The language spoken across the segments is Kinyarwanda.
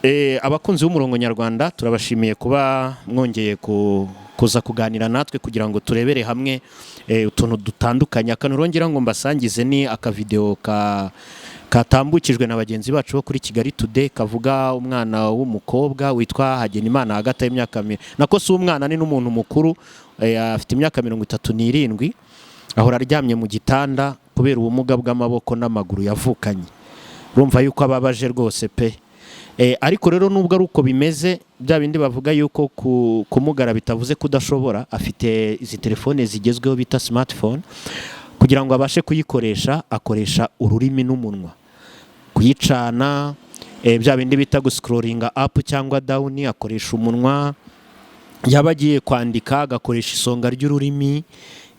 Abakunzi b'Umurongo Nyarwanda, turabashimiye kuba mwongeye kuza kuganira natwe kugira ngo turebere hamwe utuntu dutandukanye. Akantu rongera ngo mbasangize ni akavideo katambukijwe na bagenzi bacu bo kuri Kigali Today, kavuga umwana w'umukobwa witwa Hagenimana hagati y'imyaka nako si umwana, ni n'umuntu mukuru, afite imyaka 37, ahora aryamye mu gitanda kubera ubumuga bw'amaboko n'amaguru yavukanye. Urumva yuko ababaje rwose pe. Ariko rero nubwo ari uko bimeze, bya bindi bavuga yuko kumugara bitavuze kudashobora, afite izi telefone zigezweho bita smartphone. Kugira ngo abashe kuyikoresha akoresha ururimi n'umunwa kuyicana, bya bindi bita guscrollinga up cyangwa down akoresha umunwa, yaba agiye kwandika agakoresha isonga ry'ururimi.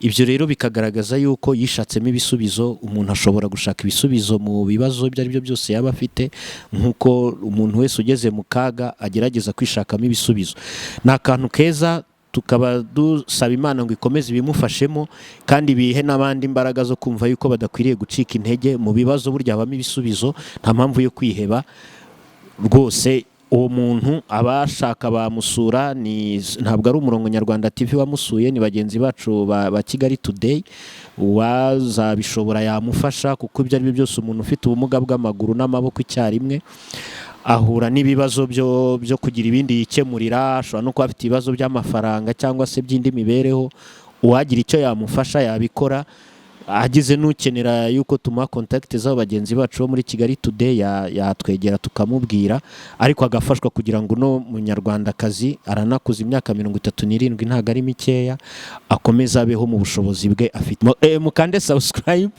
Ibyo rero bikagaragaza yuko yishatsemo ibisubizo. Umuntu ashobora gushaka ibisubizo mu bibazo ibyo ari byo byose yaba afite, nk'uko umuntu wese ugeze mu kaga agerageza kwishakamo ibisubizo. Ni akantu keza, tukaba dusaba Imana ngo ikomeze ibimufashemo kandi bihe n'abandi imbaraga zo kumva yuko badakwiriye gucika intege. Mu bibazo burya habamo ibisubizo, nta mpamvu yo kwiheba rwose. Uwo muntu abashaka bamusura, ni ntabwo ari Umurongo Nyarwanda TV wamusuye, ni bagenzi bacu ba Kigali Today. Uwazabishobora yamufasha, kuko ibyo ari byo byose umuntu ufite ubumuga bw'amaguru n'amaboko icyarimwe ahura n'ibibazo byo kugira ibindi yikemurira, ashobora no kuba afite ibibazo by'amafaranga cyangwa se by'indi mibereho. Uwagira icyo yamufasha yabikora. Agize n'ukenera yuko tumuha contact z'abo bagenzi bacu bo muri Kigali Today, yatwegera tukamubwira, ariko agafashwa kugira ngo uno munyarwandakazi, aranakuza, imyaka 37 ntabwo ari mikeya, akomeze abeho mu bushobozi bwe afite. Mukande subscribe,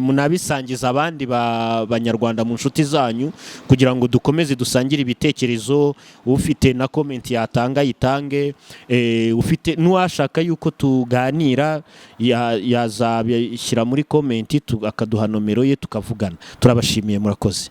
munabisangiza abandi banyarwanda mu nshuti zanyu kugira ngo dukomeze dusangire ibitekerezo. Ufite na comment yatanga ayitange, ufite n'uwashaka yuko tuganira yazabishyira muri comment, akaduha nomero ye tukavugana. Turabashimiye, murakoze.